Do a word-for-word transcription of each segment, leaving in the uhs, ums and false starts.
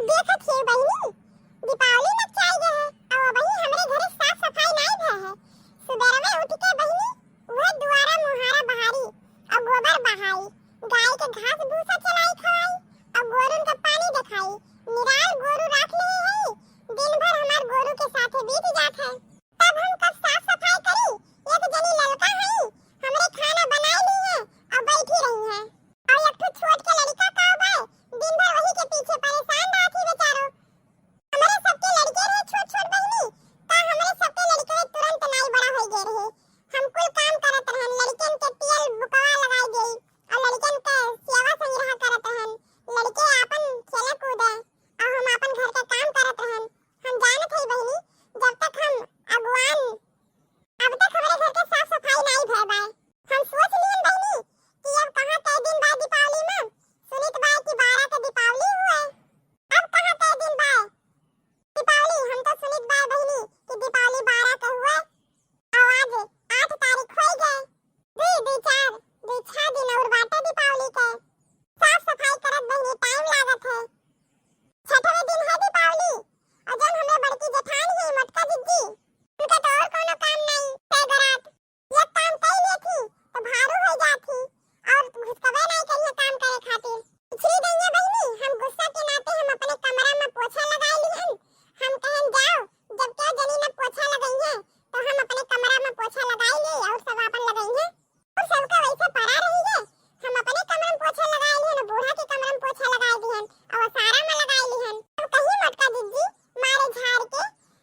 देखत ही बहिनी, दीपावली नकचाई गए है, अउ अबही हमरे घरे साफ सफाई नाई भय है। सुबेरवे उठ के बहिनी, उहे दुआरा मुहारा बहारी, अउ गोबर बहाई, गाय के घास भूसा चलाई खवाई, अउ गोरुन के पानी देखाई। निराल गोरू राख ले हई, दिन भर हमार गोरू के साथे बीत जात है। तब हम कब साफ सफाई करी? एक जनी ललका हई, हमरे खाना बनाई ली है अउ बैठी रही है। अउ एक ठो छोट के लड़का का बा, दिन भर वही के पीछे परेशान रहत ही बेचारो। हमरे सबके लड़के रहे छोट छोट बहिनी, का हमरे सबके लड़के तुरंत नाई बड़ा होई गए रहे। हम कुल काम करत रहन, लड़कन के तेल बुकवा लगाई देई अउ लड़कन के सेवा संग्रह करत रहन। लड़के आपन खेले कूदे अउ हम आपन घर के काम करत रहन। हम जानत हई बहिनी, जब तक हम अगुआन, अब तक हमरे घर के साफ सफाई नाई भय बाय। हम सोच लियन बहिनी कि अब कहाँ कै दिन बाद दीपावली में, सुनित बाय कि बारह के दीपावली हुए। अब कहाँ कै दिन बाय दीपावली, हम तो सुनित बाय बहिनी कि दीपावली बारह के हुए, अउ आज आठ तारीख होई गए। दुई, दुई चार, दुई छह दिन और बाटे दीपावली के। साफ सफाई करत बहिनी टाइम लागत है। छठवे दिन है दीपावली, अउ जौन हमरे बड़की जेठान ही मोटका जिज्जी, उनका तो और कोनो काम नाई, तय गरात। एक काम कई लेत ही तो भारू हो जात ही, अउ घुसकबे नाई करिए काम करे खातिर। पिछली गइया बहिनी, हम गुस्सा के नाते हम अपने कमरा में पोछा लगाई लिहन। हम कहन जाओ, जब केहू जनी न पोछा लगइहे, तो हम अपने कमरा में पोछा लगाई ले अउ सब आपन लगइहे। अउ सबका वैसे पड़ा रही है, हम अपने कमरा में पोछा लगाई लिहन, बूढ़ा के कमरा में पोछा लगाई दिहन, अउ सारा में लगाई लिहन। अब कहीं मोटका जिज्जी मारे झाड़ के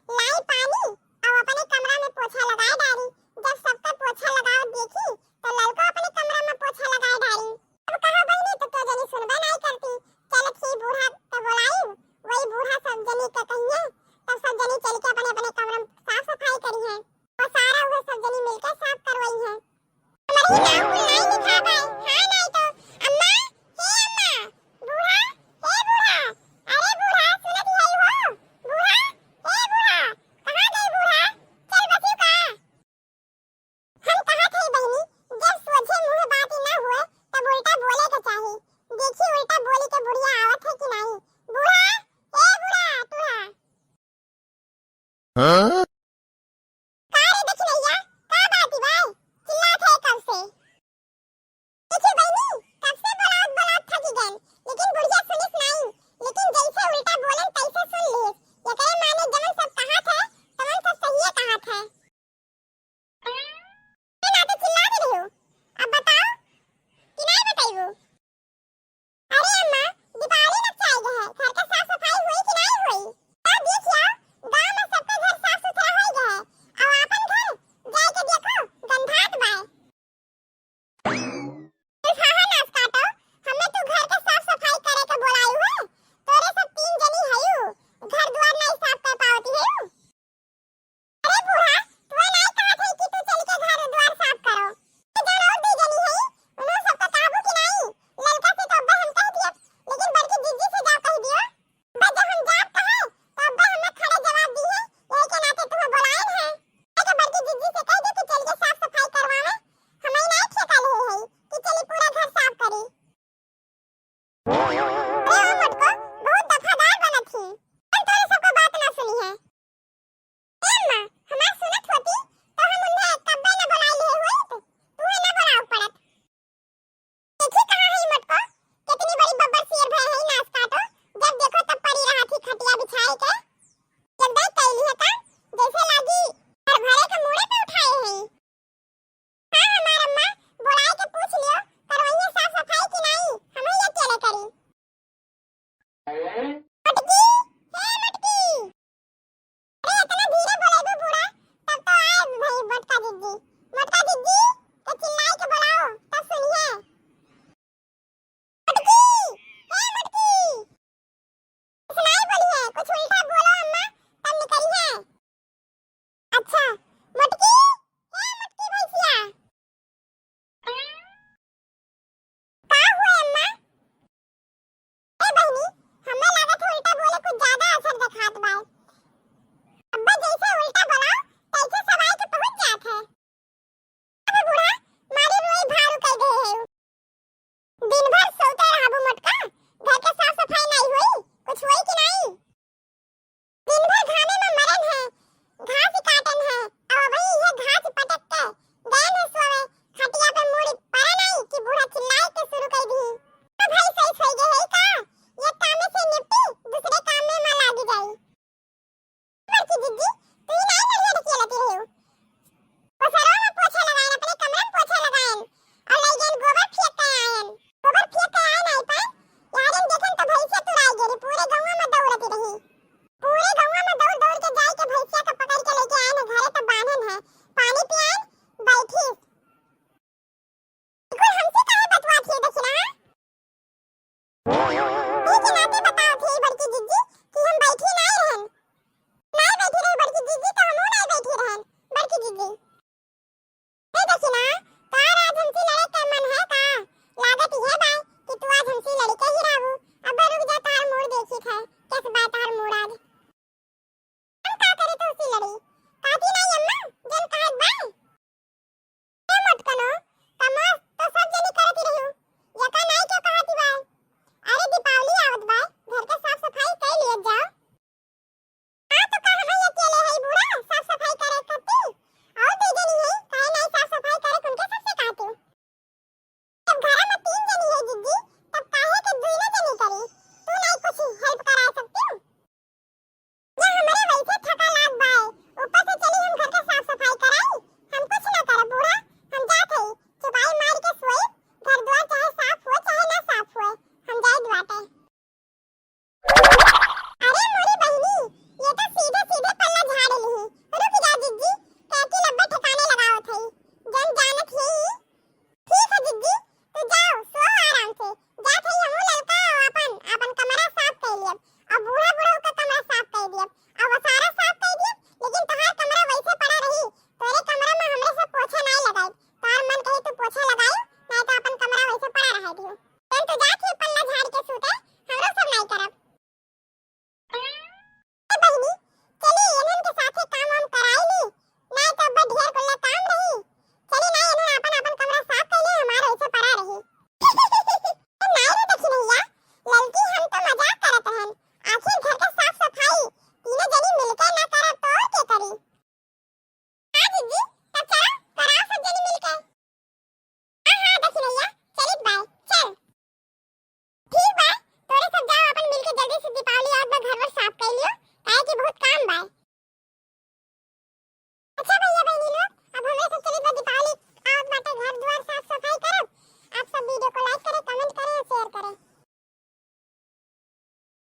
लाई पानी, अउ अपने कमरा में पोछा लगाए डारी। जब सबका पोछा लगावत देखी, तो ललको अपने कमरा में पोछा लगाए डारी। अब कहा बहिनी, तो केहू जनी सुनबे नाई करती। चलत ही बूढ़ा के बोलाई, वही बूढ़ा सब जनी के कहिए, तब सब जनी चल के अपने अपने कमरा में साफ सफाई करिहे। अउ सारा उहे सब जनी मिलके साफ करवाई है। हमरे ही नाम कुल नाई लिखा बाय, हाँ नाई तो। अम्मा, हे अम्मा, बूढ़ा, हे बूढ़ा, अरे बूढ़ा, सुनत ही हो? बूढ़ा, हे बूढ़ा, कहाँ गए बूढ़ा? चल बसी का? हम कहत हई बहिनी, जब सोझे मुँह बात ही ना हुए, तब उल्टा बोले के चाही। देखी उल्टा बोली के बुढ़िया आवत है कि नाई। बूढ़ा, ए बूढ़ा, तूढ़ा। हाँ? का रे दखिनैया, का बात बा? चिल्लात है कब से? देखी बहिनी, कब से बोलावत बोलावत थकी गएन, लेकिन बुढ़िया सुनिस नाई, लेकिन जैसे उल्टा बोलन तैसे सुन लिस। एकरे माने जवन सब कहत है, तवन सब सहिए कहत है। ए ना तो चिल्ला दे रही हो, अब बताओ कि नाई बताइबू? अरे अम्मा, दीपावली नकचाई गए है, घर के साफ सफाई हुई कि नाई हुई? तब देखियो, गांव में सबके घर साफ सुथरा होई गए है, अब आपन घर जाए के देखो, गंधात बाय। ए फाहा नास काटो, हमें तू घर के साफ सफाई करे के बोलाई हुए, तोरे सब तीन जनी हयू, घर दुआर नाई साफ कर पावती हयू। अरे बूढ़ा, तू नाई कहत है कि तू चल के घर दुआर साफ करो। ये जौन और दू जनी है, उन्हों सबका कहबू कि नाई? ललका से तो अब्बे हम कह दियब, लेकिन बड़की जिज्जी से जाओ कह दियो। अब्बे जब हम जाब कहे, तो अब्बे हमें खड़े जवाब दी है, यही के नाते तुम्हें बुलाए हैं। अरे बड़की जिज्जी से कह दे कि चल के साफ सफाई करवावे, हम ही नाई ठेका ले है कि चली पूरा घर साफ करी। अरे ओ मोटको, बहुत दफादार बनत ही। हम तोरे सबको बात ना सुनी है। ए अम्मा, हमार सुनत होती, तो हम उन्हें कब्बे न बुलाई लिए हुइत, तू ही ना बुलाओ पड़त। देखी कहाँ है ई मोटको, कितनी बड़ी बब्बर शेर भय है नास काटो, जब देखो तब पड़ी रहत ही खटिया बिछाए के। जब देख कैली है का, जैसे लागी हर भरे के मूड़े पे उठाए हैं। हाँ, हमार अम्मा, बोलाए के पूछ लियो, करवइहे साफ सफाई कि नाई, हम ही अकेले करी।